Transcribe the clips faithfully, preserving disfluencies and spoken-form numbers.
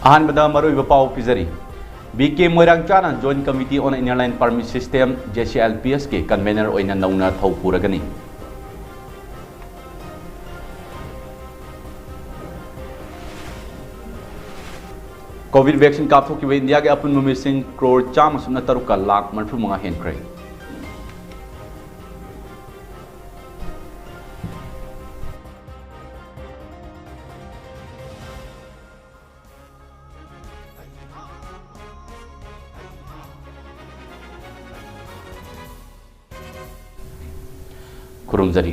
ꯑꯍꯥꯟꯕꯗ ꯃꯔꯨꯑꯣꯏꯕ ꯄꯥꯎ ꯄꯤꯖꯔꯤ꯫ ꯕꯤ ꯀꯦ ꯃꯣꯏꯔꯥꯡꯆꯥꯅ Joint Committee on Inner Line Permit System, J C I L P S ꯀꯤ convener ꯑꯣꯏꯅ ꯅꯧꯅ ꯊꯧ ꯄꯨꯔꯒꯅꯤ꯫ COVID vaccine ꯀꯥꯞꯊꯣꯛꯈꯤꯕ ꯏꯟꯗꯤꯌꯥꯒꯤ ꯑꯄꯨꯟꯕ ꯃꯤꯁꯤꯡ ꯀ꯭ꯔꯣꯔ ꯆꯥꯝꯃ ꯁꯨꯞꯅ ꯇꯔꯨꯛꯀ ꯂꯥꯈ ꯃꯔꯤꯐꯨ ꯃꯉꯥ ꯍꯦꯟꯈ꯭ꯔꯦ꯫ ꯈꯨꯔꯨꯝꯖꯔꯤ꯫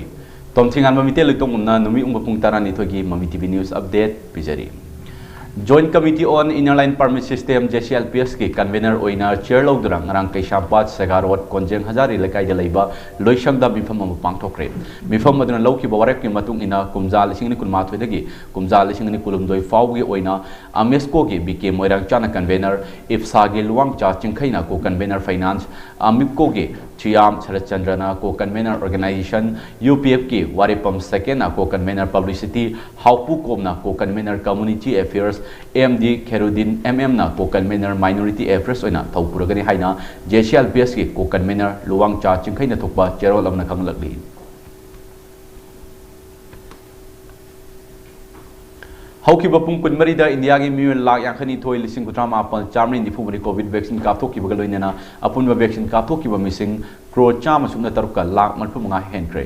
ꯇꯣꯝꯊꯤꯉꯥꯟꯕ ꯃꯤꯇꯩ ꯂꯣꯏꯇꯣꯡꯒꯨꯝꯅ ꯅꯨꯃꯤꯠ ꯌꯨꯡꯕ ꯄꯨꯡ ꯇꯔꯥꯅꯤꯊꯣꯏꯒꯤ ꯃꯃꯤ T V News Update ꯄꯤꯖꯔꯤ꯫ Joint Committee on Inner Line Permit System, J C I L P S ꯀꯤ convener ꯑꯣꯏꯅ chair ꯂꯧꯗꯨꯅ ꯉꯔꯥꯡ ꯀꯩꯁꯥꯝꯄꯥꯠ ꯁꯦꯒꯥ ꯔꯣꯗ ꯀꯣꯟꯖꯦꯡ ꯍꯖꯥꯔꯤ ꯂꯩꯀꯥꯏꯗ ꯂꯩꯕ ꯂꯣꯏꯁꯪꯗ ꯃꯤꯐꯝ ꯑꯃ ꯄꯥꯡꯊꯣꯛꯈ꯭ꯔꯦ꯫ ꯃꯤꯐꯝ ꯑꯗꯨꯅ ꯂꯧꯈꯤꯕ ꯋꯥꯔꯦꯞꯀꯤ ꯃꯇꯨꯡ ꯏꯟꯅ ꯀꯨꯝꯖꯥ ꯂꯤꯁꯤꯡ ꯑꯅꯤ ꯀꯨꯟꯃꯥꯊꯣꯏꯗꯒꯤ ꯀꯨꯝꯖꯥ ꯂꯤꯁꯤꯡ ꯑꯅꯤ ꯀꯨꯟꯍꯨꯝꯗꯣꯏ ꯐꯥꯎꯕꯒꯤ ꯑꯣꯏꯅ AMESCO ꯒꯤ B K ꯃꯣꯏꯔꯥꯡꯆꯥꯅ convener, IFSA ꯒꯤ ꯂꯨꯋꯥꯡꯆꯥ ꯆꯤꯡꯈꯩꯅ co-convener finance, AMIPCO ꯒꯤ ꯆꯤꯌꯥꯝ ꯁꯔꯠꯆꯟꯗ꯭ꯔꯅ co-convener organization, U P F ꯀꯤ ꯋꯥꯔꯦꯄꯝ ꯁꯦꯀꯦꯟꯅ co-convener publicity, ꯍꯥꯎꯄꯨ ꯀꯣꯝꯅ co-convener community affairs, M D ꯈꯦꯔꯨꯗꯤꯟ M M ꯅ co-convener minority affairs ꯑꯣꯏꯅ ꯊꯧ ꯄꯨꯔꯒꯅꯤ ꯍꯥꯏꯅ J C I L P S ꯀꯤ co-convener ꯂꯨꯋꯥꯡꯆꯥ ꯆꯤꯡꯈꯩꯅ ꯊꯣꯛꯄ ꯆꯦꯔꯣꯜ ꯑꯃꯅ ꯈꯪꯍꯜꯂꯛꯂꯤ꯫ ꯍꯧꯈꯤꯕ ꯄꯨꯡ ꯀꯨꯟꯃꯔꯤꯗ ꯏꯟꯗꯤꯌꯥꯒꯤ ꯃꯤꯑꯣꯏ ꯂꯥꯈ ꯌꯥꯡꯈꯩꯅꯤꯊꯣꯏ ꯂꯤꯁꯤꯡ ꯀꯨꯟꯊ꯭ꯔꯥ ꯃꯥꯄꯜ ꯆꯥꯃꯔꯤ ꯅꯤꯐꯨ ꯃꯔꯤ COVID vaccine ꯀꯥꯞꯊꯣꯛꯈꯤꯕꯒ ꯂꯣꯏꯅꯅ ꯑꯄꯨꯟꯕ vaccine ꯀꯥꯞꯊꯣꯛꯈꯤꯕ ꯃꯤꯁꯤꯡ ꯀ꯭ꯔꯣꯔ ꯆꯥꯝꯃ ꯁꯨꯞꯅ ꯇꯔꯨꯛꯀ ꯂꯥꯈ ꯃꯔꯤꯐꯨ ꯃꯉꯥ ꯍꯦꯟꯈ꯭ꯔꯦ꯫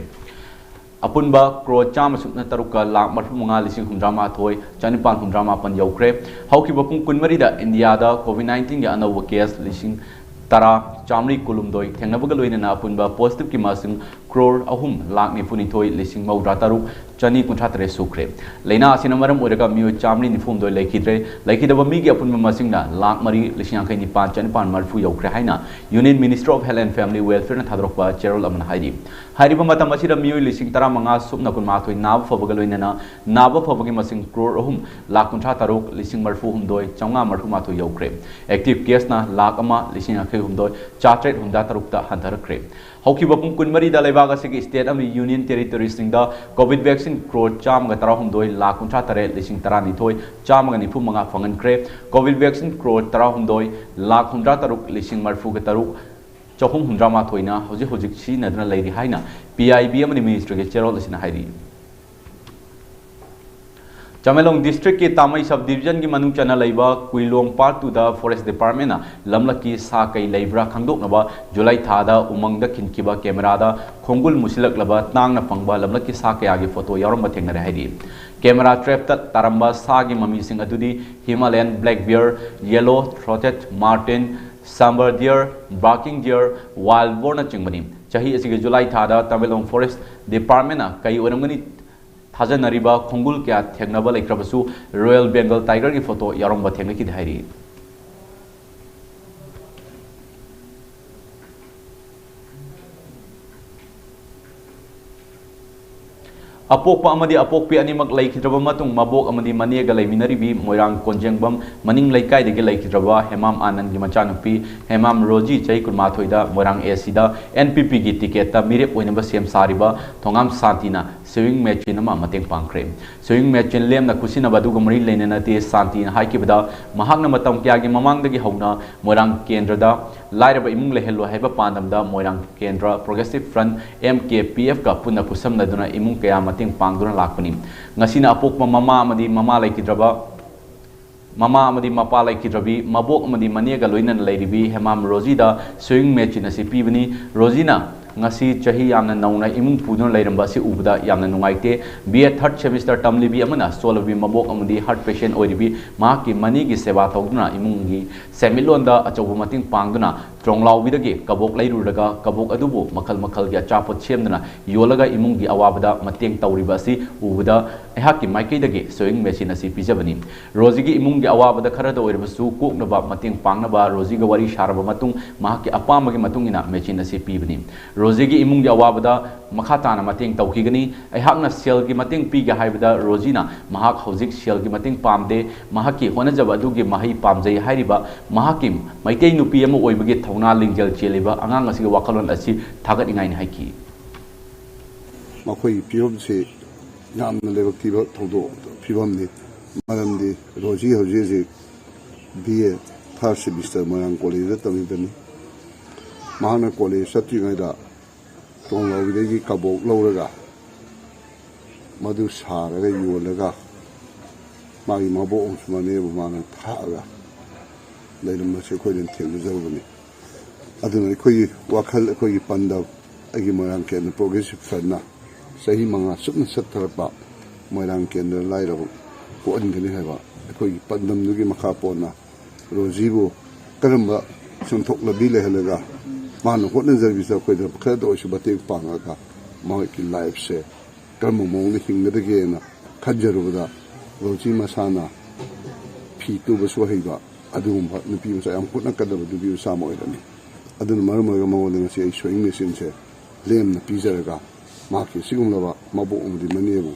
ꯑꯄꯨꯟꯕ ꯀ꯭ꯔꯣꯔ ꯆꯥꯝꯃ ꯁꯨꯞꯅ ꯇꯔꯨꯛꯀ ꯂꯥꯈ ꯃꯔꯤꯐꯨ ꯃꯉꯥ ꯂꯤꯁꯤꯡ ꯍꯨꯝꯗ꯭ꯔꯥ ꯃꯥꯊꯣꯏ ꯆꯥꯅꯤꯄꯥꯟ ꯍꯨꯝꯗ꯭ꯔꯥ ꯃꯥꯄꯟ ꯌꯧꯈ꯭ꯔꯦ꯫ ꯍꯧꯈꯤꯕ ꯄꯨꯡ ꯀꯨꯟꯃꯔꯤꯗ ꯏꯟꯗꯤꯌꯥꯗ COVID nineteenꯒꯤ ꯑꯅꯧꯕ case ꯂꯤꯁꯤꯡ ꯇꯔꯥ ꯆꯥꯃꯔꯤ ꯀꯨꯟꯍꯨꯝꯗꯣꯏ ꯊꯦꯡꯅꯕꯒ ꯂꯣꯏꯅꯅ ꯑꯄꯨꯟꯕ positiveꯀꯤ ꯃꯁꯤꯡ ꯀ꯭ꯔꯣꯔ ꯑꯍꯨꯝ ꯂꯥꯈ ꯅꯤꯐꯨꯅꯤꯊꯣꯏ ꯂꯤꯁꯤꯡ ꯃꯧꯗ꯭ꯔꯥ ꯇꯔꯨꯛ ꯆꯅꯤ ꯀꯨꯟꯊ꯭ꯔꯥ ꯇꯔꯦꯠ ꯁꯨꯈ꯭ꯔꯦ꯫ ꯂꯥꯏꯅꯥ ꯑꯁꯤꯅ ꯃꯔꯝ ꯑꯣꯏꯔꯒ ꯃꯤꯑꯣꯏ ꯆꯥꯃꯔꯤ ꯅꯤꯐꯨ ꯍꯨꯝꯗꯣꯏ ꯂꯩꯈꯤꯗ꯭ꯔꯦ꯫ ꯂꯩꯈꯤꯗꯕ ꯃꯤꯒꯤ ꯑꯄꯨꯟꯕ ꯃꯁꯤꯡꯅ ꯂꯥꯈ ꯃꯔꯤ ꯂꯤꯁꯤꯡ ꯌꯥꯡꯈꯩ ꯅꯤꯄꯥꯟ ꯆꯅꯤꯄꯥꯟ ꯃꯔꯤꯐꯨ ꯌꯧꯈ꯭ꯔꯦ ꯍꯥꯏꯅ Union Ministry of Health and Family Welfareꯅ ꯊꯥꯗꯣꯔꯛꯄ ꯆꯦꯔꯣꯜ ꯑꯃꯅ ꯍꯥꯏꯔꯤ꯫ ꯍꯥꯏꯔꯤꯕ ꯃꯇꯝ ꯑꯁꯤꯗ ꯃꯤꯑꯣꯏ ꯂꯤꯁꯤꯡ ꯇꯔꯥꯃꯉꯥ ꯁꯨꯞꯅ ꯀꯨꯟꯃꯥꯊꯣꯏ ꯅꯥꯕ ꯐꯕꯒ ꯂꯣꯏꯅꯅ ꯅꯥꯕ ꯐꯕꯒꯤ ꯃꯁꯤꯡ ꯀ꯭ꯔꯣꯔ ꯑꯍꯨꯝ ꯂꯥꯈ ꯀꯨꯟꯊ꯭ꯔꯥ ꯇꯔꯨꯛ ꯂꯤꯁꯤꯡ ꯃꯔꯤꯐꯨ ꯍꯨꯝꯗꯣꯏ ꯆꯥꯝꯃꯉꯥ ꯃꯔꯤꯐꯨ ꯃꯥꯊꯣꯏ ꯌꯧꯈ꯭ꯔꯦ꯫ Active caseꯅ ꯂꯥꯈ ꯑꯃ ꯂꯤꯁꯤꯡ ꯌꯥꯡꯈꯩ ꯍꯨꯝꯗꯣꯏ ꯆꯥꯇ꯭ꯔꯦꯠ ꯍꯨꯝꯗ꯭ꯔꯥ ꯇꯔꯨꯛꯇ ꯍꯟꯊꯔꯛꯈ꯭ꯔꯦ꯫ ꯍꯧꯈꯤꯕ ꯄꯨꯡ ꯀꯨꯟꯃꯔꯤꯗ ꯂꯩꯕꯥꯛ ꯑꯁꯤꯒꯤ state ꯑꯃꯗꯤ union territoriesꯁꯤꯡꯗ COVID vaccine crore ꯆꯥꯝꯃꯒ ꯇꯔꯥꯍꯨꯝꯗꯣꯏ ꯂꯥꯈ ꯀꯨꯟꯊ꯭ꯔꯥ ꯇꯔꯦꯠ ꯂꯤꯁꯤꯡ ꯇꯔꯥꯅꯤꯊꯣꯏ ꯆꯥꯝꯃꯒ ꯅꯤꯐꯨ ꯃꯉꯥ ꯐꯪꯍꯟꯈ꯭ꯔꯦ꯫ COVID vaccine crore ꯇꯔꯥꯍꯨꯝꯗꯣꯏ ꯂꯥꯈ ꯍꯨꯝꯗ꯭ꯔꯥ ꯇꯔꯨꯛ ꯂꯤꯁꯤꯡ ꯃꯔꯤꯐꯨꯒ ꯇꯔꯨꯛ ꯆꯍꯨꯝ ꯍꯨꯝꯗ꯭ꯔꯥ ꯃꯥꯊꯣꯏꯅ ꯍꯧꯖꯤꯛ ꯍꯧꯖꯤꯛ ꯁꯤꯖꯤꯟꯅꯗꯨꯅ ꯂꯩꯔꯤ ꯍꯥꯏꯅ P I B ꯑꯃꯗꯤ ministryꯒꯤ ꯆꯦꯔꯣꯜ ꯑꯁꯤꯅ ꯍꯥꯏꯔꯤ꯫ ꯆꯥꯃꯦꯂꯣꯡ districtꯀꯤ ꯇꯥꯃꯩ sub divisionꯒꯤ ꯃꯅꯨꯡ ꯆꯟꯅ ꯂꯩꯕ ꯀꯨꯏꯂꯣꯡ part twoꯗ forest departmentꯅ ꯂꯝꯂꯛꯀꯤ ꯁꯥ ꯀꯩ ꯂꯩꯕ꯭ꯔꯥ ꯈꯪꯗꯣꯛꯅꯕ ꯖꯨꯂꯥꯏ ꯊꯥꯗ ꯎꯃꯪꯗ ꯈꯤꯟꯈꯤꯕ cameraꯗ ꯈꯣꯡꯒꯨꯜ ꯃꯨꯁꯤꯜꯂꯛꯂꯕ ꯇꯥꯡꯅ ꯐꯪꯕ ꯂꯝꯂꯛꯀꯤ ꯁꯥ ꯀꯌꯥꯒꯤ photo ꯌꯥꯎꯔꯝꯕ ꯊꯦꯡꯅꯔꯦ ꯍꯥꯏꯔꯤ꯫ Camera trapꯇ ꯇꯥꯔꯝꯕ ꯁꯥꯒꯤ ꯃꯃꯤꯁꯤꯡ ꯑꯗꯨꯗꯤ Himalayan black bear, yellow throated marten, sambar deer, barking deer, wild boarꯅꯆꯤꯡꯕꯅꯤ꯫ ꯆꯍꯤ ꯑꯁꯤꯒꯤ ꯖꯨꯂꯥꯏ ꯊꯥꯗ ꯇꯥꯃꯦꯂꯣꯡ forest departmentꯅ ꯀꯩ ꯑꯣꯏꯔꯝꯒꯅꯤ ꯊꯥꯖꯅꯔꯤꯕ ꯈꯣꯡꯒꯨꯜ ꯀꯌꯥ ꯊꯦꯡꯅꯕ ꯂꯩꯈ꯭ꯔꯕꯁꯨ Royal Bengal tigerꯒꯤ photo ꯌꯥꯎꯔꯝꯕ ꯊꯦꯡꯅꯈꯤꯗꯦ ꯍꯥꯏꯔꯤ꯫ ꯑꯄꯣꯛꯄ ꯑꯃꯗꯤ ꯑꯄꯣꯛꯄꯤ ꯑꯅꯤꯃꯛ ꯂꯩꯈꯤꯗ꯭ꯔꯕ ꯃꯇꯨꯡ ꯃꯕꯣꯛ ꯑꯃꯗꯤ ꯃꯅꯦꯒ ꯂꯩꯃꯤꯟꯅꯔꯤꯕꯤ ꯃꯣꯏꯔꯥꯡ ꯀꯣꯟꯖꯦꯡꯕꯝ ꯃꯅꯤꯡ ꯂꯩꯀꯥꯏꯗꯒꯤ ꯂꯩꯈꯤꯗ꯭ꯔꯕ ꯍꯦꯃꯥꯝ ꯑꯥꯅꯟꯒꯤ ꯃꯆꯥꯅꯨꯄꯤ ꯍꯦꯃꯥꯝ ꯔꯣꯖꯤ, ꯆꯍꯤ ꯀꯨꯟꯃꯥꯊꯣꯏꯗ, ꯃꯣꯏꯔꯥꯡ ACꯗ N P Pꯒꯤ ticketꯇ ꯃꯤꯔꯦꯞ ꯑꯣꯏꯅꯕ ꯁꯦꯝ ꯁꯥꯔꯤꯕ ꯊꯣꯉꯥꯝ ꯁꯥꯟꯇꯤꯅ sewing machine ꯑꯃ ꯃꯇꯦꯡ ꯄꯥꯡꯈ꯭ꯔꯦ꯫ Sewing machine ꯂꯦꯝꯅ ꯈꯨꯠꯁꯤꯟꯅꯕ ꯑꯗꯨꯒ ꯃꯔꯤ ꯂꯩꯅꯅ ꯅꯠꯇꯦ꯫ ꯁꯥꯟꯇꯤꯅ ꯍꯥꯏꯈꯤꯕꯗ, ꯃꯍꯥꯛꯅ ꯃꯇꯝ ꯀꯌꯥꯒꯤ ꯃꯃꯥꯡꯗꯒꯤ ꯍꯧꯅ ꯃꯣꯏꯔꯥꯡ ꯀꯦꯟꯗ꯭ꯔꯗ ꯂꯥꯏꯔꯕ ꯏꯃꯨꯡ ꯂꯩꯍꯜꯂꯣꯏ ꯍꯥꯏꯕ ꯄꯥꯟꯗꯝꯗ ꯃꯣꯏꯔꯥꯡ ꯀꯦꯟꯗ꯭ꯔ Progressive Front, M K P Fꯀ ꯄꯨꯟꯅ ꯈꯨꯠꯁꯝꯅꯗꯨꯅ ꯏꯃꯨꯡ ꯀꯌꯥ ꯃꯇꯦꯡ ꯄꯥꯡꯗꯨꯅ ꯂꯥꯛꯄꯅꯤ꯫ ꯉꯁꯤꯅ ꯑꯄꯣꯛꯄ ꯃꯃꯥ ꯑꯃꯗꯤ ꯃꯃꯥ ꯂꯩꯈꯤꯗ꯭ꯔꯕ, ꯃꯃꯥ ꯑꯃꯗꯤ ꯃꯄꯥ ꯂꯩꯈꯤꯗ꯭ꯔꯕꯤ, ꯃꯕꯣꯛ ꯑꯃꯗꯤ ꯃꯅꯦꯒ ꯂꯣꯏꯅꯅ ꯂꯩꯔꯤꯕꯤ ꯍꯦꯃꯥꯝ ꯔꯣꯖꯤꯗ sewing machine ꯑꯁꯤ ꯄꯤꯕꯅꯤ꯫ ꯔꯣꯖꯤꯅ ꯉꯁꯤ ꯆꯍꯤ ꯌꯥꯝꯅ ꯅꯧꯅ ꯏꯃꯨꯡ ꯄꯨꯗꯨꯅ ꯂꯩꯔꯝꯕ ꯑꯁꯤ ꯎꯕꯗ ꯌꯥꯝꯅ ꯅꯨꯡꯉꯥꯏꯇꯦ꯫ B A third semester ꯇꯝꯂꯤꯕꯤ ꯑꯃꯅ ꯁꯣꯜꯂꯕꯤ ꯃꯕꯣꯛ ꯑꯃꯗꯤ heart patient ꯑꯣꯏꯔꯤꯕꯤ ꯃꯍꯥꯛꯀꯤ ꯃꯅꯦꯒꯤ ꯁꯦꯕꯥ ꯇꯧꯗꯨꯅ ꯏꯃꯨꯡꯒꯤ ꯁꯦꯟꯃꯤꯠꯂꯣꯟꯗ ꯑꯆꯧꯕ ꯃꯇꯦꯡ ꯄꯥꯡꯗꯨꯅ ꯇ꯭ꯔꯣꯡꯂꯥꯎꯕꯤꯗꯒꯤ ꯀꯕꯣꯛ ꯂꯩꯔꯨꯔꯒ ꯀꯕꯣꯛ ꯑꯗꯨꯕꯨ ꯃꯈꯜ ꯃꯈꯜꯒꯤ ꯑꯆꯥꯄꯣꯠ ꯁꯦꯝꯗꯨꯅ ꯌꯣꯜꯂꯒ ꯏꯃꯨꯡꯒꯤ ꯑꯋꯥꯕꯗ ꯃꯇꯦꯡ ꯇꯧꯔꯤꯕ ꯑꯁꯤ ꯎꯕꯗ ꯑꯩꯍꯥꯛꯀꯤ ꯃꯥꯏꯀꯩꯗꯒꯤ sewing machine ꯑꯁꯤ ꯄꯤꯖꯕꯅꯤ꯫ ꯔꯣꯖꯤꯒꯤ ꯏꯃꯨꯡꯒꯤ ꯑꯋꯥꯕꯗ ꯈꯔꯗ ꯑꯣꯏꯔꯕꯁꯨ ꯀꯣꯛꯅꯕ ꯃꯇꯦꯡ ꯄꯥꯡꯅꯕ ꯔꯣꯖꯤꯒ ꯋꯥꯔꯤ ꯁꯥꯔꯕ ꯃꯇꯨꯡ ꯃꯍꯥꯛꯀꯤ ꯑꯄꯥꯝꯕꯒꯤ ꯃꯇꯨꯡ ꯏꯟꯅ machine ꯑꯁꯤ ꯄꯤꯕꯅꯤ꯫ ꯔꯣꯖꯤꯒꯤ ꯏꯃꯨꯡꯒꯤ ꯑꯋꯥꯕꯗ ꯃꯈꯥ ꯇꯥꯅ ꯃꯇꯦꯡ ꯇꯧꯈꯤꯒꯅꯤ꯫ ꯑꯩꯍꯥꯛꯅ ꯁꯦꯜꯒꯤ ꯃꯇꯦꯡ ꯄꯤꯒꯦ ꯍꯥꯏꯕꯗ ꯔꯣꯖꯤꯅ ꯃꯍꯥꯛ ꯍꯧꯖꯤꯛ ꯁꯦꯜꯒꯤ ꯃꯇꯦꯡ ꯄꯥꯝꯗꯦ, ꯃꯍꯥꯛꯀꯤ ꯍꯣꯠꯅꯖꯕ ꯑꯗꯨꯒꯤ ꯃꯍꯩ ꯄꯥꯝꯖꯩ ꯍꯥꯏꯔꯤꯕ ꯃꯍꯥꯛꯀꯤ ꯃꯩꯇꯩ ꯅꯨꯄꯤ ꯑꯃ ꯑꯣꯏꯕꯒꯤ ꯊꯧꯅꯥ ꯂꯤꯡꯖꯦꯜ ꯆꯦꯜꯂꯤꯕ ꯑꯉꯥꯡ ꯑꯁꯤꯒꯤ ꯋꯥꯈꯜꯂꯣꯟ ꯑꯁꯤ ꯊꯥꯒꯠꯅꯤꯡꯉꯥꯏꯅꯤ ꯍꯥꯏꯈꯤ꯫ ꯃꯈꯣꯏꯒꯤ ꯐꯤꯕꯝꯁꯤ ꯌꯥꯝꯅ ꯂꯥꯏꯕꯛ ꯊꯤꯕ ꯊꯧꯗꯣꯛ ꯐꯤꯕꯝꯅꯤ꯫ ꯃꯔꯝꯗꯤ ꯔꯣꯖꯤ ꯍꯧꯖꯤꯛ ꯍꯧꯖꯤꯛ ꯕꯤ ꯑꯦ ꯊꯥꯔꯠ ꯁꯦꯃꯤꯁꯇꯔ ꯃꯣꯏꯔꯥꯡ ꯀꯣꯂꯦꯖꯇ ꯇꯝꯃꯤꯕꯅꯤ꯫ ꯃꯍꯥꯛꯅ ꯀꯣꯂꯦꯖ ꯆꯠꯇ꯭ꯔꯤꯉꯩꯗ ꯇꯣꯡꯂꯥꯎꯕꯤꯗꯒꯤ ꯀꯕꯣꯛ ꯂꯧꯔꯒ ꯃꯗꯨ ꯁꯥꯔꯒ ꯌꯣꯜꯂꯒ ꯃꯥꯒꯤ ꯃꯕꯣꯛ ꯑꯃꯁꯨꯡ ꯃꯅꯦꯕꯨ ꯃꯥꯅ ꯊꯥꯛꯑꯒ ꯂꯩꯔꯝꯕꯁꯤ ꯑꯩꯈꯣꯏꯅ ꯊꯦꯡꯅꯖꯔꯨꯕꯅꯤ꯫ ꯑꯗꯨꯅ ꯑꯩꯈꯣꯏꯒꯤ ꯋꯥꯈꯜ, ꯑꯩꯈꯣꯏꯒꯤ ꯄꯥꯟꯗꯝ, ꯑꯩꯒꯤ ꯃꯣꯏꯔꯥꯡ ꯀꯦꯟꯗ꯭ꯔ ꯄ꯭ꯔꯣꯒ꯭ꯔꯦꯁꯤꯞ ꯐ꯭ꯔꯟꯅ ꯆꯍꯤ ꯃꯉꯥ ꯆꯨꯞꯅ ꯆꯠꯊꯔꯛꯄ ꯃꯣꯏꯔꯥꯡ ꯀꯦꯟꯗ꯭ꯔ ꯂꯥꯏꯔꯕ ꯀꯣꯛꯍꯟꯒꯅꯤ ꯍꯥꯏꯕ ꯑꯩꯈꯣꯏꯒꯤ ꯄꯥꯟꯗꯝꯗꯨꯒꯤ ꯃꯈꯥ ꯄꯣꯟꯅ ꯔꯣꯖꯤꯕꯨ ꯀꯔꯝꯕ ꯁꯦꯟꯊꯣꯛ ꯂꯝꯕꯤ ꯂꯩꯍꯜꯂꯒ ꯃꯥꯅ ꯍꯣꯠꯅꯖꯔꯤꯕꯁꯤꯗ ꯑꯩꯈꯣꯏꯗ ꯈꯔꯗ ꯑꯣꯏꯔꯁꯨ ꯃꯇꯦꯡ ꯄꯥꯡꯉꯒ ꯃꯍꯥꯛꯀꯤ ꯂꯥꯏꯐꯁꯦ ꯀꯔꯝꯕ ꯃꯑꯣꯡꯗ ꯍꯤꯡꯒꯗꯒꯦꯅ ꯈꯟꯖꯔꯨꯕꯗ ꯔꯣꯖꯤ ꯃꯁꯥꯅ ꯐꯤ ꯇꯨꯕꯁꯨ ꯍꯩꯕ ꯑꯗꯨꯒꯨꯝꯕ ꯅꯨꯄꯤ ꯃꯆꯥ ꯌꯥꯝ ꯍꯣꯠꯅ ꯀꯟꯗꯕ ꯅꯨꯄꯤ ꯃꯆꯥ ꯑꯃ ꯑꯣꯏꯔꯝꯃꯤ꯫ ꯑꯗꯨꯅ ꯃꯔꯝ ꯑꯣꯏꯔꯒ ꯃꯉꯣꯟꯗ ꯉꯁꯤ ꯑꯩ ꯁꯣꯌꯤꯡ ꯃꯦꯆꯤꯟꯁꯦ ꯂꯦꯝꯅ ꯄꯤꯖꯔꯒ ꯃꯍꯥꯛꯀꯤ ꯑꯁꯤꯒꯨꯝꯂꯕ ꯃꯕꯣꯛ ꯑꯃꯗꯤ ꯃꯅꯦꯕꯨ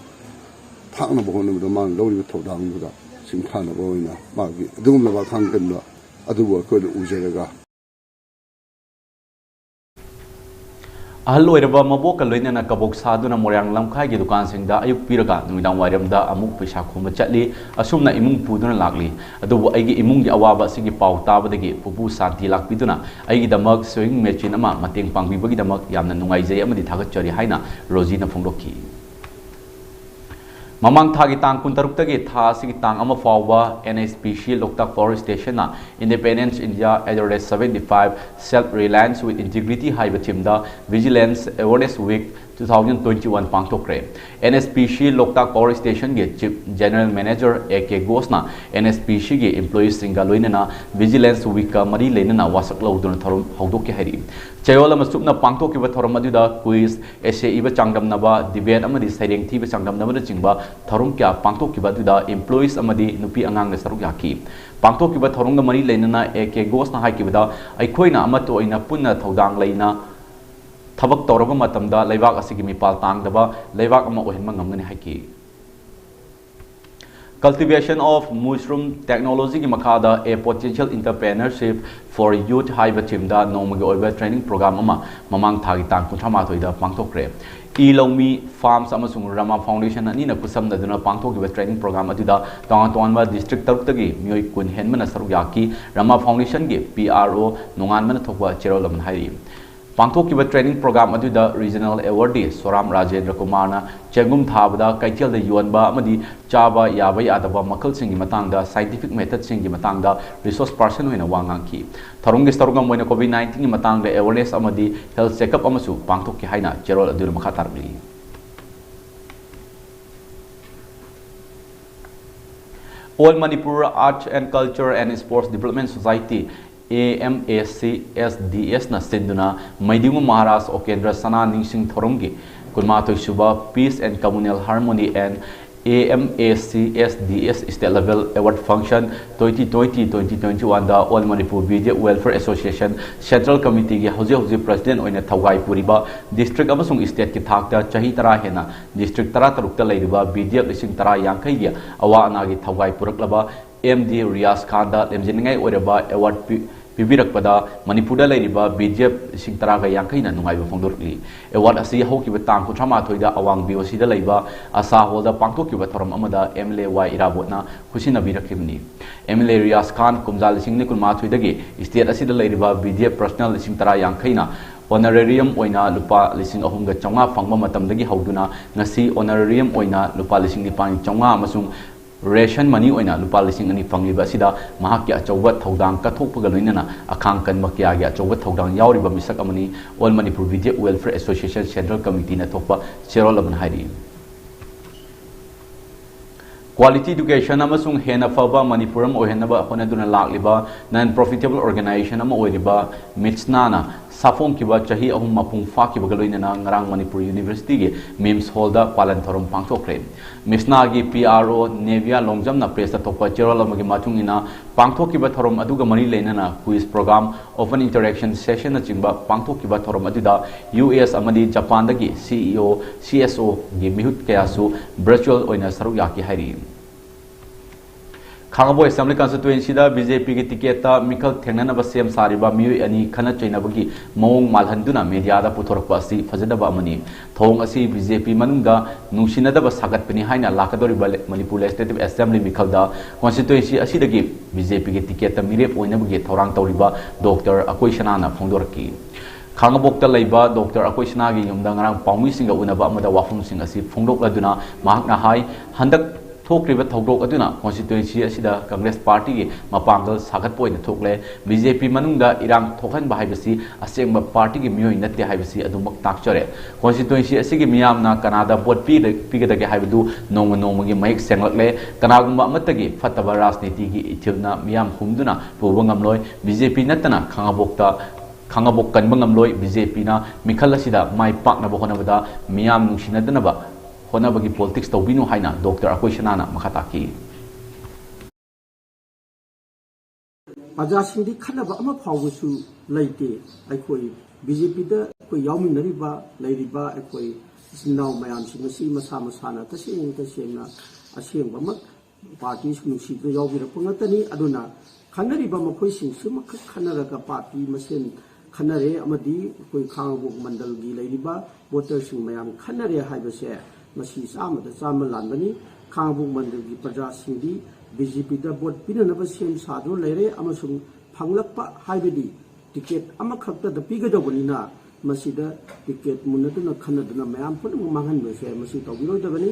ꯊꯥꯛꯅꯕ ꯍꯣꯠꯅꯕꯗ ꯃꯥꯅ ꯂꯧꯔꯤꯕ ꯊꯧꯗꯥꯡꯗꯨꯗ ꯁꯤꯡꯊꯥꯅꯕ ꯑꯣꯏꯅ ꯃꯥꯒꯤ ꯑꯗꯨꯒꯨꯝꯂꯕ ꯑꯈꯥꯡ ꯀꯟꯕ ꯑꯗꯨꯕꯨ ꯑꯩꯈꯣꯏꯅ ꯎꯖꯔꯒ ꯑꯍꯜ ꯑꯣꯏꯔꯕ ꯃꯕꯣꯛꯀ ꯂꯣꯏꯅꯅ ꯀꯕꯣꯛ ꯁꯥꯗꯨꯅ ꯃꯣꯏꯔꯥꯡ ꯂꯝꯈꯥꯏꯒꯤ ꯗꯨꯀꯥꯟꯁꯤꯡꯗ ꯑꯌꯨꯛ ꯄꯤꯔꯒ ꯅꯨꯃꯤꯗꯥꯡ ꯋꯥꯏꯔꯝꯗ ꯑꯃꯨꯛ ꯄꯩꯁꯥ ꯈꯣꯝꯕ ꯆꯠꯂꯤ꯫ ꯑꯁꯨꯝꯅ ꯏꯃꯨꯡ ꯄꯨꯗꯨꯅ ꯂꯥꯛꯂꯤ꯫ ꯑꯗꯨꯕꯨ ꯑꯩꯒꯤ ꯏꯃꯨꯡꯒꯤ ꯑꯋꯥꯕ ꯑꯁꯤꯒꯤ ꯄꯥꯎ ꯇꯥꯕꯗꯒꯤ ꯄꯨꯄꯨ ꯁꯥꯟꯇꯤ ꯂꯥꯛꯄꯤꯗꯨꯅ ꯑꯩꯒꯤꯗꯃꯛ ꯁꯣꯌꯤꯡ ꯃꯦꯆꯤꯟ ꯑꯃ ꯃꯇꯦꯡ ꯄꯥꯡꯕꯤꯕꯒꯤꯗꯃꯛ ꯌꯥꯝꯅ ꯅꯨꯡꯉꯥꯏꯖꯩ ꯑꯃꯗꯤ ꯊꯥꯒꯠꯆꯔꯤ ꯍꯥꯏꯅ ꯔꯣꯖꯤꯅ ꯐꯣꯡꯗꯣꯛꯈꯤ꯫ ꯃꯃꯥꯡ ꯊꯥꯒꯤ ꯇꯥꯡ ꯀꯨꯟꯇꯔꯨꯛꯇꯒꯤ ꯊꯥ ꯑꯁꯤꯒꯤ ꯇꯥꯡ ꯑꯃ ꯐꯥꯎꯕ N H P C Loktak Power Stationꯅ Independence India at the rate seventy five, Self Reliance with Integrity ꯍꯥꯏꯕ themeꯗ Vigilance Awareness Week two thousand twenty one ꯄꯥꯡꯊꯣꯛꯈ꯭ꯔꯦ꯫ N H P C Loktak Power Stationꯒꯤ Chief General Manager A K Ghosꯅ N H P Cꯒꯤ employeesꯁꯤꯡꯒ ꯂꯣꯏꯅꯅ Vigilance Weekꯀ ꯃꯔꯤ ꯂꯩꯅꯅ ꯋꯥꯁꯛ ꯂꯧꯗꯨꯅ ꯊꯧꯔꯝ ꯍꯧꯗꯣꯛꯈꯤ ꯍꯥꯏꯔꯤ꯫ ꯆꯌꯣꯜ ꯑꯃ ꯆꯨꯞꯅ ꯄꯥꯡꯊꯣꯛꯈꯤꯕ ꯊꯧꯔꯝ ꯑꯗꯨꯗ quiz, essay ꯏꯕ ꯆꯥꯡꯗꯝꯅꯕ, debate ꯑꯃꯗꯤ ꯁꯩꯔꯦꯡ ꯊꯤꯕ ꯆꯥꯡꯗꯝꯅꯕꯅꯆꯤꯡꯕ ꯊꯧꯔꯝ ꯀꯌꯥ ꯄꯥꯡꯊꯣꯛꯈꯤꯕ ꯑꯗꯨꯗ employees ꯑꯃꯗꯤ ꯅꯨꯄꯤ ꯑꯉꯥꯡꯅ ꯁꯔꯨꯛ ꯌꯥꯈꯤ꯫ ꯄꯥꯡꯊꯣꯛꯈꯤꯕ ꯊꯧꯔꯝꯒ ꯃꯔꯤ ꯂꯩꯅꯅ A K Ghosꯅ ꯍꯥꯏꯈꯤꯕꯗ, ꯑꯩꯈꯣꯏꯅ ꯑꯃꯠꯇ ꯑꯣꯏꯅ ꯄꯨꯟꯅ ꯊꯧꯗꯥꯡ ꯂꯩꯅ ꯊꯕꯛ ꯇꯧꯔꯕ ꯃꯇꯝꯗ ꯂꯩꯕꯥꯛ ꯑꯁꯤꯒꯤ ꯃꯤꯄꯥꯜ ꯇꯥꯡꯗꯕ ꯂꯩꯕꯥꯛ ꯑꯃ ꯑꯣꯏꯍꯟꯕ ꯉꯝꯒꯅꯤ ꯍꯥꯏꯈꯤ꯫ Cultivation of Mushroom Technology ꯒꯤ ꯃꯈꯥꯗ A Potential Entrepreneurship for Youth ꯍꯥꯏꯕ theme ꯗ ꯅꯣꯡꯃꯒꯤ ꯑꯣꯏꯕ training program ꯑꯃ ꯃꯃꯥꯡ ꯊꯥꯒꯤ ꯇꯥꯡ ꯀꯨꯟꯊ꯭ꯔꯥ ꯃꯥꯊꯣꯏꯗ ꯄꯥꯡꯊꯣꯛꯈ꯭ꯔꯦ꯫ ꯏ ꯂꯧꯃꯤ Farms ꯑꯃꯁꯨꯡ ꯔꯃꯥ Foundation ꯑꯅꯤꯅ ꯈꯨꯠꯁꯝꯅꯗꯨꯅ ꯄꯥꯡꯊꯣꯛꯈꯤꯕ training program ꯑꯗꯨꯗ ꯇꯣꯉꯥꯟ ꯇꯣꯉꯥꯟꯕ district ꯇꯔꯨꯛꯇꯒꯤ ꯃꯤꯑꯣꯏ ꯀꯨꯟ ꯍꯦꯟꯕꯅ ꯁꯔꯨꯛ ꯌꯥꯈꯤ꯫ ꯔꯃꯥ Foundation ꯒꯤ P R O ꯅꯣꯡꯉꯥꯟꯕꯅ ꯊꯣꯛꯄ ꯆꯦꯔꯣꯜ ꯑꯃꯅ ꯍꯥꯏꯔꯤ꯫ ꯄꯥꯡꯊꯣꯛꯈꯤꯕ training program ꯑꯗꯨꯗ regional awardee ꯁꯣꯔꯥꯝ ꯔꯥꯖꯦꯟꯗ꯭ꯔ ꯀꯨꯃꯥꯔꯅ ꯆꯦꯡꯒꯨꯝ ꯊꯥꯕꯗ, ꯀꯩꯊꯦꯜꯗ ꯌꯣꯟꯕ ꯑꯃꯗꯤ ꯆꯥꯕ ꯌꯥꯕ ꯌꯥꯗꯕ ꯃꯈꯜꯁꯤꯡꯒꯤ ꯃꯇꯥꯡꯗ, scientific method ꯁꯤꯡꯒꯤ ꯃꯇꯥꯡꯗ resource person ꯑꯣꯏꯅ ꯋꯥ ꯉꯥꯡꯈꯤ꯫ ꯊꯧꯔꯝꯒꯤ ꯁꯔꯨꯛ ꯑꯃ ꯑꯣꯏꯅ COVID nineteen ꯒꯤ ꯃꯇꯥꯡꯗ awareness ꯑꯃꯗꯤ health checkup ꯑꯃꯁꯨ ꯄꯥꯡꯊꯣꯛꯈꯤ ꯍꯥꯏꯅ ꯆꯦꯔꯣꯜ ꯑꯗꯨꯅ ꯃꯈꯥ ꯇꯥꯔꯛꯂꯤ꯫ All Manipur Arts and Culture and Sports Development Society, A M A C S D S ꯅ ꯁꯤꯟꯗꯨꯅ ꯃꯩꯗꯤꯡꯉꯨ ꯃꯍꯥꯔꯥꯖ ꯑꯣꯀꯦꯟꯗ꯭ꯔ ꯁꯅꯥ ꯅꯤꯡꯁꯤꯡ ꯊꯧꯔꯝꯒꯤ ꯀꯨꯟꯃꯥꯊꯣꯏ ꯁꯨꯕ Peace and Communal Harmony and A M A C S D S State Level Award Function twenty twenty twenty twenty-one the All Manipur B D F Welfare Association Central Committee ꯒꯤ ꯍꯧꯖꯤꯛ ꯍꯧꯖꯤꯛ president ꯑꯣꯏꯅ ꯊꯧꯒꯥꯏ ꯄꯨꯔꯤꯕ district ꯑꯃꯁꯨꯡ state ꯀꯤ ꯊꯥꯛꯇ ꯆꯍꯤ ꯇꯔꯥ ꯍꯦꯟꯅ district ꯇꯔꯥꯇꯔꯨꯛꯇ ꯂꯩꯔꯤꯕ B D F ꯂꯤꯁꯤꯡ ꯇꯔꯥ ꯌꯥꯡꯈꯩꯒꯤ ꯑꯋꯥ ꯑꯅꯥꯒꯤ ꯊꯧꯒꯥꯏ ꯄꯨꯔꯛꯂꯕ M D ꯔꯤꯌꯥꯖ ꯈꯥꯟꯗ ꯂꯦꯝꯖꯅꯤꯡꯉꯥꯏ ꯑꯣꯏꯔꯕ award ꯄꯤ-, ꯄꯤꯕꯤꯔꯛꯄꯗ ꯃꯅꯤꯄꯨꯔꯗ ꯂꯩꯔꯤꯕ B D F ꯂꯤꯁꯤꯡ ꯇꯔꯥꯒ ꯌꯥꯡꯈꯩꯅ ꯅꯨꯡꯉꯥꯏꯕ ꯐꯣꯡꯗꯣꯔꯛꯂꯤ꯫ Award ꯑꯁꯤ ꯍꯧꯈꯤꯕ ꯇꯥꯡ ꯀꯨꯟꯊ꯭ꯔꯥ ꯃꯥꯊꯣꯏꯗ ꯑꯋꯥꯡ B O C ꯗ ꯂꯩꯕ ꯑꯁꯥ ꯍꯣꯜꯗ ꯄꯥꯡꯊꯣꯛꯈꯤꯕ ꯊꯧꯔꯝ ꯑꯃꯗ M L A Y ꯏꯔꯥꯕꯣꯠꯅ ꯈꯨꯠꯁꯤꯟꯅꯕꯤꯔꯛꯈꯤꯕꯅꯤ꯫ M L A Riyaz ꯈꯥꯟ ꯀꯨꯝꯖꯥ ꯂꯤꯁꯤꯡ ꯑꯅꯤ ꯀꯨꯟꯃꯥꯊꯣꯏꯗꯒꯤ state ꯑꯁꯤꯗ ꯂꯩꯔꯤꯕ B D F personnel ꯂꯤꯁꯤꯡ ꯇꯔꯥ ꯌꯥꯡꯈꯩꯅ honorarium ꯑꯣꯏꯅ ꯂꯨꯄꯥ ꯂꯤꯁꯤꯡ ꯑꯍꯨꯝꯒ ꯆꯥꯝꯃꯉꯥ ꯐꯪꯕ ꯃꯇꯝꯗꯒꯤ ꯍꯧꯗꯨꯅ ꯉꯁꯤ honorarium ꯑꯣꯏꯅ ꯂꯨꯄꯥ ꯂꯤꯁꯤꯡ ꯅꯤꯄꯥꯟ ꯆꯥꯝꯃꯉꯥ ꯑꯃꯁꯨꯡ ration money ꯑꯣꯏꯅ ꯂꯨꯄꯥ ꯂꯤꯁꯤꯡ ꯑꯅꯤ ꯐꯪꯂꯤꯕ ꯑꯁꯤꯗ ꯃꯍꯥꯛꯀꯤ ꯑꯆꯧꯕ ꯊꯧꯗꯥꯡ ꯀꯠꯊꯣꯛꯄꯒ ꯂꯣꯏꯅꯅ ꯑꯈꯥꯡ ꯀꯟꯕ ꯀꯌꯥꯒꯤ ꯑꯆꯧꯕ ꯊꯧꯗꯥꯡ ꯌꯥꯎꯔꯤꯕ ꯃꯤꯁꯛ ꯑꯃꯅꯤ꯫ All Manipur B D F Welfare Association Central Committee ꯅ ꯊꯣꯛꯄ ꯆꯦꯔꯣꯜ ꯑꯃꯅ ꯍꯥꯏꯔꯤ꯫ Quality education ꯑꯃꯁꯨꯡ ꯍꯦꯟꯅ ꯐꯕ ꯃꯅꯤꯄꯨꯔ ꯑꯃ ꯑꯣꯏꯍꯟꯅꯕ ꯍꯣꯠꯅꯗꯨꯅ ꯂꯥꯛꯂꯤꯕ non profitable organization ꯑꯃ ꯑꯣꯏꯔꯤꯕ ꯃꯤꯠꯁꯅꯥꯅ ꯁꯥꯐꯣꯡꯈꯤꯕ ꯆꯍꯤ ꯑꯍꯨꯝ ꯃꯄꯨꯡ ꯐꯥꯈꯤꯕꯒ ꯂꯣꯏꯅꯅ ꯉꯔꯥꯡ ꯃꯅꯤꯄꯨꯔ ꯌꯨꯅꯤꯚꯔꯁꯤꯇꯤꯒꯤ ꯃꯤꯝꯁ ꯍꯣꯜꯗ ꯄꯥꯂꯟ ꯊꯧꯔꯝ ꯄꯥꯡꯊꯣꯛꯈ꯭ꯔꯦ꯫ ꯃꯤꯁꯅꯥꯒꯤ ꯄꯤ ꯑꯥꯔ ꯑꯣ ꯅꯦꯚꯤꯌꯥ ꯂꯣꯡꯖꯝꯅ ꯄ꯭ꯔꯦꯁꯇ ꯊꯣꯛꯄ ꯆꯦꯔꯣꯜ ꯑꯃꯒꯤ ꯃꯇꯨꯡ ꯏꯟꯅ, ꯄꯥꯡꯊꯣꯛꯈꯤꯕ ꯊꯧꯔꯝ ꯑꯗꯨꯒ ꯃꯔꯤ ꯂꯩꯅꯅ ꯀ꯭ꯋꯤꯖ ꯄ꯭ꯔꯣꯒ꯭ꯔꯥꯝ, ꯑꯣꯄꯟ ꯏꯟꯇꯔꯦꯛꯁꯟ ꯁꯦꯁꯟꯅꯆꯤꯡꯕ ꯄꯥꯡꯊꯣꯛꯈꯤꯕ ꯊꯧꯔꯝ ꯑꯗꯨꯗ ꯌꯨ ꯑꯦꯁ ꯑꯃꯗꯤ ꯖꯄꯥꯟꯗꯒꯤ ꯁꯤ ꯏ ꯑꯣ, ꯁꯤ ꯑꯦꯁ ꯑꯣꯒꯤ ꯃꯤꯍꯨꯠ ꯀꯌꯥꯁꯨ ꯚꯔꯆꯨꯋꯦꯜ ꯑꯣꯏꯅ ꯁꯔꯨꯛ ꯌꯥꯈꯤ ꯍꯥꯏꯔꯤ꯫ ꯈꯥꯡꯉꯕꯣꯛ ꯑꯦꯁꯦꯝꯕ꯭ꯂꯤ ꯀꯟꯁꯇꯤꯇ꯭ꯋꯦꯟꯁꯤꯗ ꯕꯤ ꯖꯦ ꯄꯤꯒꯤ ꯇꯤꯀꯦꯠꯇ ꯃꯤꯈꯜ ꯊꯦꯡꯅꯅꯕ ꯁꯦꯝ ꯁꯥꯔꯤꯕ ꯃꯤꯑꯣꯏ ꯑꯅꯤ ꯈꯠꯅ ꯆꯩꯅꯕꯒꯤ ꯃꯑꯣꯡ ꯃꯥꯜꯍꯟꯗꯨꯅ ꯃꯦꯗꯤꯌꯥꯗ ꯄꯨꯊꯣꯔꯛꯄ ꯑꯁꯤ ꯐꯖꯗꯕ ꯑꯃꯅꯤ꯫ ꯊꯧꯑꯣꯡ ꯑꯁꯤ ꯕꯤ ꯖꯦ ꯄꯤ ꯃꯅꯨꯡꯗ ꯅꯨꯡꯁꯤꯅꯗꯕ ꯁꯥꯒꯠꯄꯅꯤ ꯍꯥꯏꯅ ꯂꯥꯛꯀꯗꯧꯔꯤꯕ ꯂꯦ-, ꯃꯅꯤꯄꯨꯔ ꯂꯦꯖꯤꯁꯂꯦꯇꯤꯚ ꯑꯦꯁꯦꯝꯕ꯭ꯂꯤ ꯃꯤꯈꯜꯗ ꯀꯟꯁꯇꯤꯇ꯭ꯋꯦꯟꯁꯤ ꯑꯁꯤꯗꯒꯤ ꯕꯤ ꯖꯦ ꯄꯤꯒꯤ ꯇꯤꯀꯦꯠꯇ ꯃꯤꯔꯦꯞ ꯑꯣꯏꯅꯕꯒꯤ ꯊꯧꯔꯥꯡ ꯇꯧꯔꯤꯕ ꯗꯣꯛꯇꯔ ꯑꯀꯣꯏ ꯁꯅꯥꯅ ꯐꯣꯡꯗꯣꯔꯛꯈꯤ꯫ ꯈꯥꯡꯉꯕꯣꯛꯇ ꯂꯩꯕ ꯗꯣꯛꯇꯔ ꯑꯀꯣꯏ ꯁꯅꯥꯒꯤ ꯌꯨꯝꯗ ꯉꯔꯥꯡ ꯄꯥꯎꯃꯤꯁꯤꯡꯒ ꯎꯅꯕ ꯑꯃꯗ ꯋꯥꯐꯝꯁꯤꯡ ꯑꯁꯤ ꯐꯣꯡꯗꯣꯛꯂꯗꯨꯅ ꯃꯍꯥꯛꯅ ꯍꯥꯏ, ꯍꯟꯗꯛ ꯊꯣꯛꯈ꯭ꯔꯤꯕ ꯊꯧꯗꯣꯛ ꯑꯗꯨꯅ ꯀꯟꯁꯇꯤꯇ꯭ꯋꯦꯟꯁꯤ ꯑꯁꯤꯗ ꯀꯪꯒ꯭ꯔꯦꯁ ꯄꯥꯔꯇꯤꯒꯤ ꯃꯄꯥꯡꯒꯜ ꯁꯥꯒꯠꯄ ꯑꯣꯏꯅ ꯊꯣꯛꯂꯦ꯫ ꯕꯤ ꯖꯦ ꯄꯤ ꯃꯅꯨꯡꯗ ꯏꯔꯥꯡ ꯊꯣꯛꯍꯟꯕ ꯍꯥꯏꯕꯁꯤ ꯑꯁꯦꯡꯕ ꯄꯥꯔꯇꯤꯒꯤ ꯃꯤꯑꯣꯏ ꯅꯠꯇꯦ ꯍꯥꯏꯕꯁꯤ ꯑꯗꯨꯃꯛ ꯇꯥꯛꯆꯔꯦ꯫ ꯀꯟꯁꯇꯤꯇ꯭ꯋꯦꯟꯁꯤ ꯑꯁꯤꯒꯤ ꯃꯤꯌꯥꯝꯅ ꯀꯅꯥꯗ ꯚꯣꯠ ꯄꯤꯗ-, ꯄꯤꯒꯗꯒꯦ ꯍꯥꯏꯕꯗꯨ ꯅꯣꯡꯃ ꯅꯣꯡꯃꯒꯤ ꯃꯌꯦꯛ ꯁꯦꯡꯂꯛꯂꯦ꯫ ꯀꯅꯥꯒꯨꯝꯕ ꯑꯃꯠꯇꯒꯤ ꯐꯠꯇꯕ ꯔꯥꯖꯅꯤꯇꯤꯒꯤ ꯏꯊꯤꯜꯅ ꯃꯤꯌꯥꯝ ꯍꯨꯝꯗꯨꯅ ꯄꯨꯕ ꯉꯝꯂꯣꯏ꯫ ꯕꯤ ꯖꯦ ꯄꯤ ꯅꯠꯇꯅ ꯈꯥꯡꯉꯕꯣꯛꯇ, ꯈꯥꯡꯉꯕꯣꯛ ꯀꯟꯕ ꯉꯝꯂꯣꯏ꯫ ꯕꯤ ꯖꯦ ꯄꯤꯅ ꯃꯤꯈꯜ ꯑꯁꯤꯗ ꯃꯥꯏ ꯄꯥꯛꯅꯕ ꯍꯣꯠꯅꯕꯗ ꯃꯤꯌꯥꯝ ꯅꯨꯡꯁꯤꯅꯗꯅꯕ ꯍꯣꯠꯅꯕꯒꯤ ꯄꯣꯂꯤꯇꯤꯛꯁ ꯇꯧꯕꯤꯅꯨ ꯍꯥꯏꯅ ꯗꯣꯛꯇꯔ ꯑꯀꯣꯏ ꯁꯅꯥꯅ ꯃꯈꯥ ꯇꯥꯈꯤ꯫ ꯄ꯭ꯔꯖꯥꯁꯤꯡꯗꯤ ꯈꯟꯅꯕ ꯑꯃ ꯐꯥꯎꯕꯁꯨ ꯂꯩꯇꯦ꯫ ꯑꯩꯈꯣꯏ ꯕꯤ ꯖꯦ ꯄꯤꯗ ꯑꯩꯈꯣꯏ ꯌꯥꯎꯃꯤꯟꯅꯔꯤꯕ, ꯂꯩꯔꯤꯕ ꯑꯩꯈꯣꯏ ꯏꯆꯤꯟ ꯏꯅꯥꯎ ꯃꯌꯥꯝꯁꯤꯡ ꯑꯁꯤ ꯃꯁꯥ ꯃꯁꯥꯅ ꯇꯁꯦꯡ ꯇꯁꯦꯡꯅ ꯑꯁꯦꯡꯕꯃꯛ ꯄꯥꯔꯇꯤꯁꯨ ꯅꯨꯡꯁꯤꯗꯨꯅ ꯌꯥꯎꯕꯤꯔꯛꯄ ꯉꯥꯛꯇꯅꯤ꯫ ꯑꯗꯨꯅ ꯈꯟꯅꯔꯤꯕ ꯃꯈꯣꯏꯁꯤꯡꯁꯤꯃꯈꯛ ꯈꯟꯅꯔꯒ ꯄꯥꯔꯇꯤ ꯃꯁꯦꯟ ꯈꯟꯅꯔꯦ ꯑꯃꯗꯤ ꯑꯩꯈꯣꯏ ꯈꯥꯡꯉꯕꯣꯛ ꯃꯟꯗꯜꯒꯤ ꯂꯩꯔꯤꯕ ꯚꯣꯇꯔꯁꯤꯡ ꯃꯌꯥꯝ ꯈꯟꯅꯔꯦ ꯍꯥꯏꯕꯁꯦ ꯃꯁꯤ ꯆꯥꯝꯃꯗ ꯆꯥꯝꯃ ꯂꯥꯟꯕꯅꯤ꯫ ꯈꯥꯡꯉꯕꯣꯛ ꯃꯟꯗꯜꯒꯤ ꯄ꯭ꯔꯖꯥꯁꯤꯡꯗꯤ ꯕꯤ ꯖꯦ ꯄꯤꯗ ꯚꯣꯠ ꯄꯤꯅꯅꯕ ꯁꯦꯝ ꯁꯥꯗꯨꯅ ꯂꯩꯔꯦ ꯑꯃꯁꯨꯡ ꯐꯪꯂꯛꯄ ꯍꯥꯏꯕꯗꯤ ꯇꯤꯀꯦꯠ ꯑꯃꯈꯛꯇꯗ ꯄꯤꯒꯗꯧꯕꯅꯤꯅ ꯃꯁꯤꯗ ꯇꯤꯀꯦꯠ ꯃꯨꯟꯅꯗꯨꯅ ꯈꯟꯅꯗꯨꯅ ꯃꯌꯥꯝ ꯄꯨꯝꯅꯃꯛ ꯃꯥꯡꯍꯟꯕꯁꯦ ꯃꯁꯤ ꯇꯧꯕꯤꯔꯣꯏꯗꯕꯅꯤ꯫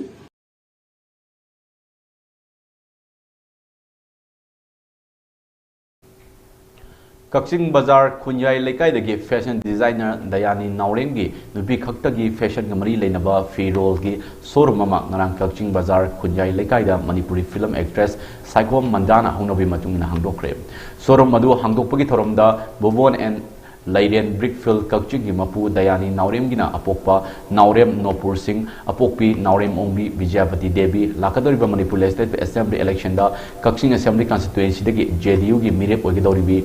ꯀꯛꯆꯤꯡ ꯕꯖꯥꯔ ꯈꯨꯟꯌꯥꯏ ꯂꯩꯀꯥꯏꯗꯒꯤ ꯐꯦꯁꯟ ꯗꯤꯖꯥꯏꯅꯔ ꯗꯌꯥꯅꯤ ꯅꯥꯎꯔꯦꯝꯒꯤ ꯅꯨꯄꯤ ꯈꯛꯇꯒꯤ ꯐꯦꯁꯟꯒ ꯃꯔꯤ ꯂꯩꯅꯕ ꯐꯤꯔꯣꯜꯒꯤ ꯁꯣꯔꯨꯝ ꯑꯃ ꯉꯔꯥꯡ ꯀꯛꯆꯤꯡ ꯕꯖꯥꯔ ꯈꯨꯟꯌꯥꯏ ꯂꯩꯀꯥꯏꯗ ꯃꯅꯤꯄꯨꯔꯤ ꯐꯤꯂꯝ ꯑꯦꯛꯇ꯭ꯔꯦꯁ ꯁꯥꯏꯈꯣꯝ ꯃꯟꯗꯥꯅ ꯍꯧꯅꯕꯤ ꯃꯇꯨꯡ ꯏꯟꯅ ꯍꯥꯡꯗꯣꯛꯈ꯭ꯔꯦ꯫ ꯁꯣꯔꯨꯝ ꯑꯗꯨ ꯍꯥꯡꯗꯣꯛꯄꯒꯤ ꯊꯧꯔꯝꯗ ꯕꯣꯕꯣꯟ ꯑꯦꯟ ꯂꯩꯔꯦꯟ ꯕ꯭ꯔꯤꯛꯐꯤꯜ ꯀꯛꯆꯤꯡꯒꯤ ꯃꯄꯨ ꯗꯌꯥꯅꯤ ꯅꯥꯎꯔꯦꯝꯒꯤꯅ ꯑꯄꯣꯛꯄ ꯅꯥꯎꯔꯦꯝ ꯅꯣꯄꯨꯔ ꯁꯤꯡ, ꯑꯄꯣꯛꯄꯤ ꯅꯥꯎꯔꯦꯝ ꯑꯣꯡꯕꯤ ꯕꯤꯖꯌꯄꯇꯤ ꯗꯦꯕꯤ꯫ ꯂꯥꯛꯀꯗꯧꯔꯤꯕ ꯃꯅꯤꯄꯨꯔ Legislative Assembly election ꯗ ꯀꯛꯆꯤꯡ Assembly Constituency ꯗꯒꯤ J D U ꯒꯤ ꯃꯤꯔꯦꯞ ꯑꯣꯏꯒꯗꯧꯔꯤꯕꯤ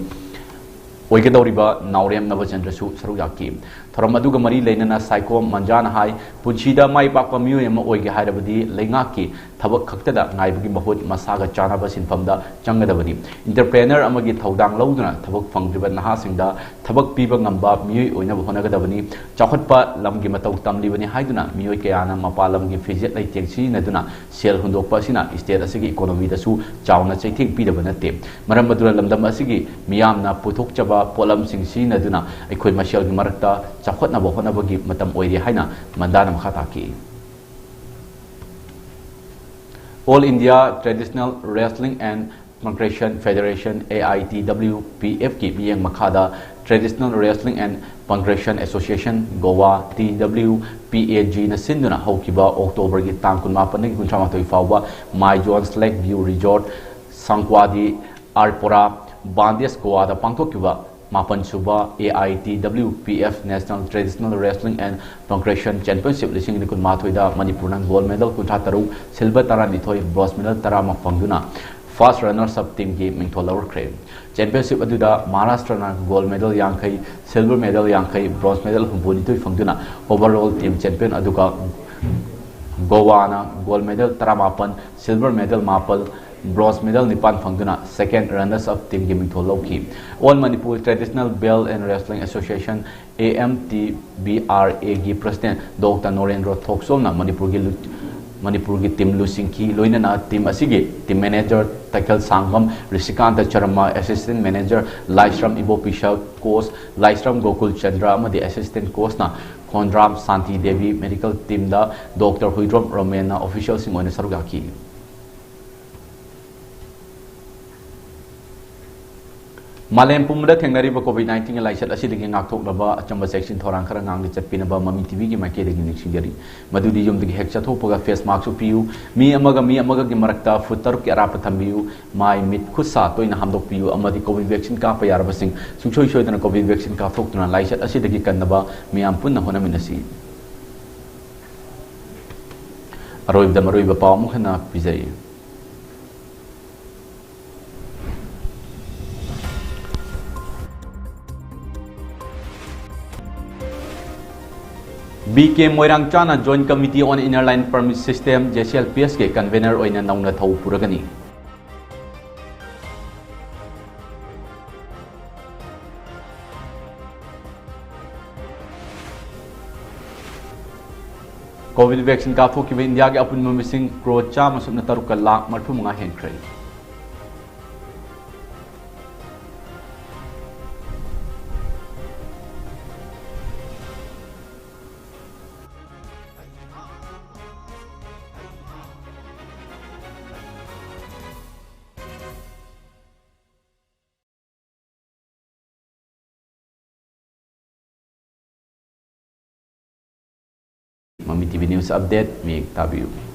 ꯑꯣꯏꯒꯗꯧꯔꯤꯕ ꯅꯥꯎꯔꯦꯝ ꯅꯕꯆꯟꯗ꯭ꯔꯁꯨ ꯁꯔꯨꯛ ꯌꯥꯈꯤ꯫ ꯊꯧꯔꯝ ꯑꯗꯨꯒ ꯃꯔꯤ ꯂꯩꯅꯅ ꯁꯥꯏꯈꯣꯝ ꯃꯟꯖꯥꯅ ꯍꯥꯏ, ꯄꯨꯟꯁꯤꯗ ꯃꯥꯏ ꯄꯥꯛꯄ ꯃꯤꯑꯣꯏ ꯑꯃ ꯑꯣꯏꯒꯦ ꯍꯥꯏꯔꯕꯗꯤ ꯂꯩꯉꯥꯛꯀꯤ ꯊꯕꯛ ꯈꯛꯇꯗ ꯉꯥꯏꯕꯒꯤ ꯃꯍꯨꯠ ꯃꯁꯥꯒ ꯆꯥꯟꯅꯕ ꯁꯤꯟꯐꯝꯗ ꯆꯪꯒꯗꯕꯅꯤ꯫ Entrepreneur ꯑꯃꯒꯤ ꯊꯧꯗꯥꯡ ꯂꯧꯗꯨꯅ ꯊꯕꯛ ꯐꯪꯗ꯭ꯔꯤꯕ ꯅꯍꯥꯁꯤꯡꯗ ꯊꯕꯛ ꯄꯤꯕ ꯉꯝꯕ ꯃꯤꯑꯣꯏ ꯑꯣꯏꯅꯕ ꯍꯣꯠꯅꯒꯗꯕꯅꯤ꯫ ꯆꯥꯎꯈꯠꯄ ꯂꯝꯒꯤ ꯃꯇꯧ ꯇꯝꯂꯤꯕꯅꯤ ꯍꯥꯏꯗꯨꯅ ꯃꯤꯑꯣꯏ ꯀꯌꯥꯅ ꯃꯄꯥꯟ ꯂꯝꯒꯤ ꯐꯤꯖꯦꯠ ꯂꯩꯇꯦꯡ ꯁꯤꯖꯤꯟꯅꯗꯨꯅ ꯁꯦꯜ ꯍꯨꯟꯗꯣꯛꯄ ꯑꯁꯤꯅ state ꯑꯁꯤꯒꯤ economy ꯗꯁꯨ ꯆꯥꯎꯅ ꯆꯩꯊꯦꯡ ꯄꯤꯗꯕ ꯅꯠꯇꯦ꯫ ꯃꯔꯝ ꯑꯗꯨꯅ ꯂꯝꯗꯝ ꯑꯁꯤꯒꯤ ꯃꯤꯌꯥꯝꯅ ꯄꯨꯊꯣꯛꯆꯕ ꯄꯣꯠꯂꯝꯁꯤꯡ ꯁꯤꯖꯤꯟꯅꯗꯨꯅ ꯑꯩꯈꯣꯏ ꯃꯁꯦꯜꯒꯤ ꯃꯔꯛꯇ ꯆꯥꯎꯈꯠꯅꯕ ꯍꯣꯠꯅꯕꯒꯤ ꯃꯇꯝ ꯑꯣꯏꯔꯦ ꯍꯥꯏꯅ ꯃꯟꯗꯥꯅ ꯃꯈꯥ ꯇꯥꯈꯤ꯫ All India Traditional Wrestling and Pankration Federation, A I T W P F ꯀꯤ ꯃꯤꯠꯌꯦꯡ ꯃꯈꯥꯗ Traditional Wrestling and Pankration Association Goa, T W P A G ꯅ ꯁꯤꯟꯗꯨꯅ ꯍꯧꯈꯤꯕ October ꯒꯤ ꯇꯥꯡ ꯀꯨꯟꯃꯥꯄꯟꯗꯒꯤ ꯀꯨꯟꯊ꯭ꯔꯥꯃꯥꯊꯣꯏ ꯐꯥꯎꯕ Maizones Lake View Resort, Sankwadi, Arpora, Bandesh, Goa ꯗ ꯄꯥꯡꯊꯣꯛꯈꯤꯕ ꯃꯥꯄꯟ ꯁꯨꯕ A I T W P F National Traditional Wrestling and Pankration Championship ꯂꯤꯁꯤꯡ ꯑꯅꯤ ꯀꯨꯟꯃꯥꯊꯣꯏꯗ ꯃꯅꯤꯄꯨꯔꯅ gold medal ꯀꯨꯟꯊ꯭ꯔꯥ ꯇꯔꯨꯛ, silver ꯇꯔꯥꯅꯤꯊꯣꯏ, bronze medal ꯇꯔꯥꯃ ꯐꯪꯗꯨꯅ first runners up team ꯒꯤ ꯃꯤꯡꯊꯣꯜ ꯂꯧꯔꯛꯈ꯭ꯔꯦ꯫ Championship ꯑꯗꯨꯗ ꯃꯍꯥꯔꯥꯁꯇ꯭ꯔꯅ gold medal ꯌꯥꯡꯈꯩ, silver medal ꯌꯥꯡꯈꯩ, bronze medal ꯍꯨꯝꯐꯨꯅꯤꯊꯣꯏ ꯐꯪꯗꯨꯅ overall team champion, ꯑꯗꯨꯒ ꯒꯣꯋꯥꯅ gold medal ꯇꯔꯥꯃꯥꯄꯟ, silver medal ꯃꯥꯄꯜ, bronze medal ꯅꯤꯄꯥꯟ ꯐꯪꯗꯨꯅ second runners up team ꯒꯤ ꯃꯤꯡꯊꯣꯜ ꯂꯧꯈꯤ꯫ All Manipur Traditional Bell and Wrestling Association, A M T B R A ꯒꯤ president Doctor ꯅꯣꯔꯦꯟꯗ꯭ꯔꯣ ꯊꯣꯛꯆꯣꯝꯅ ꯃꯅꯤꯄꯨꯔꯒꯤ ꯂꯨ-, ꯃꯅꯤꯄꯨꯔꯒꯤ team ꯂꯨꯆꯤꯡꯈꯤ꯫ ꯂꯣꯏꯅꯅ team ꯑꯁꯤꯒꯤ team manager ꯇꯈꯦꯜ ꯁꯥꯡꯕꯝ ꯔꯤꯁꯤꯀꯥꯟꯇ ꯆꯔꯃ, assistant manager ꯂꯥꯏꯁ꯭ꯔꯝ ꯏꯕꯣꯄꯤꯁꯛ, coach ꯂꯥꯏꯁ꯭ꯔꯝ ꯒꯣꯀꯨꯜ ꯆꯟꯗ꯭ꯔ ꯑꯃꯗꯤ assistant coach ꯅ ꯈꯣꯟꯗ꯭ꯔꯥꯝ ꯁꯥꯟꯇꯤ ꯗꯦꯕꯤ, medical team ꯗ Doctor ꯍꯨꯏꯗ꯭ꯔꯣꯝ ꯔꯣꯃꯦꯟꯅ official ꯁꯤꯡ ꯑꯣꯏꯅ ꯁꯔꯨꯛ ꯌꯥꯈꯤ꯫ ꯃꯥꯂꯦꯝ ꯄꯨꯝꯕꯗ ꯊꯦꯡꯅꯔꯤꯕ COVID nineteen ꯒꯤ ꯂꯥꯏꯆꯠ ꯑꯁꯤꯗꯒꯤ ꯉꯥꯛꯊꯣꯛꯅꯕ ꯑꯆꯝꯕ ꯆꯦꯛꯁꯤꯟ ꯊꯧꯔꯥꯡ ꯈꯔ ꯉꯥꯛꯅ ꯆꯠꯄꯤꯅꯕ ꯃꯃꯤ ꯇꯤꯚꯤꯒꯤ ꯃꯥꯏꯀꯩꯗꯒꯤ ꯅꯤꯡꯁꯤꯡꯖꯔꯤ꯫ ꯃꯗꯨꯗꯤ ꯌꯨꯝꯗꯒꯤ ꯍꯦꯛ ꯆꯠꯊꯣꯛꯄꯒ face mask ꯎꯞꯄꯤꯌꯨ, ꯃꯤ ꯑꯃꯒ ꯃꯤ ꯑꯃꯒꯒꯤ ꯃꯔꯛꯇ ꯐꯨꯠ ꯇꯔꯨꯛꯀꯤ ꯑꯔꯥꯞꯄ ꯊꯝꯕꯤꯌꯨ, ꯃꯥꯏ, ꯃꯤꯠ, ꯈꯨꯠ, ꯁꯥ ꯇꯣꯏꯅ ꯍꯥꯝꯗꯣꯛꯄꯤꯌꯨ ꯑꯃꯗꯤ COVID vaccine ꯀꯥꯞꯄ ꯌꯥꯔꯕꯁꯤꯡ ꯁꯨꯡꯁꯣꯏ ꯁꯣꯏꯗꯅ COVID vaccine ꯀꯥꯞꯊꯣꯛꯇꯨꯅ ꯂꯥꯏꯆꯠ ꯑꯁꯤꯗꯒꯤ ꯀꯟꯅꯕ ꯃꯤꯌꯥꯝ ꯄꯨꯟꯅ ꯍꯣꯠꯅꯃꯤꯟꯅꯁꯤ꯫ ꯑꯔꯣꯏꯕꯗ ꯃꯔꯨꯑꯣꯏꯕ ꯄꯥꯎ ꯑꯃꯨꯛ ꯍꯟꯅ ꯄꯤꯖꯔꯤ꯫ ꯕꯤ ꯀꯦ ꯃꯣꯏꯔꯥꯡꯆꯥꯅ Joint Committee on Inner Line Permit System, JCLPS ꯀꯤ convener ꯑꯣꯏꯅ ꯅꯧꯅ ꯊꯧ ꯄꯨꯔꯒꯅꯤ꯫ COVID vaccine ꯀꯥꯞꯊꯣꯛꯈꯤꯕ ꯏꯟꯗꯤꯌꯥꯒꯤ ꯑꯄꯨꯟꯕ ꯃꯁꯤꯡ ꯀ꯭ꯔꯣꯔ ꯆꯥꯝꯃ ꯁꯨꯞꯅ ꯇꯔꯨꯛꯀ ꯂꯥꯈ ꯃꯔꯤꯐꯨ ꯃꯉꯥ ꯍꯦꯟꯈ꯭ꯔꯦ꯫ ꯃꯃꯤ ꯇꯤꯚꯤ news update ꯃꯌꯦꯛ ꯇꯥꯕꯤꯌꯨ꯫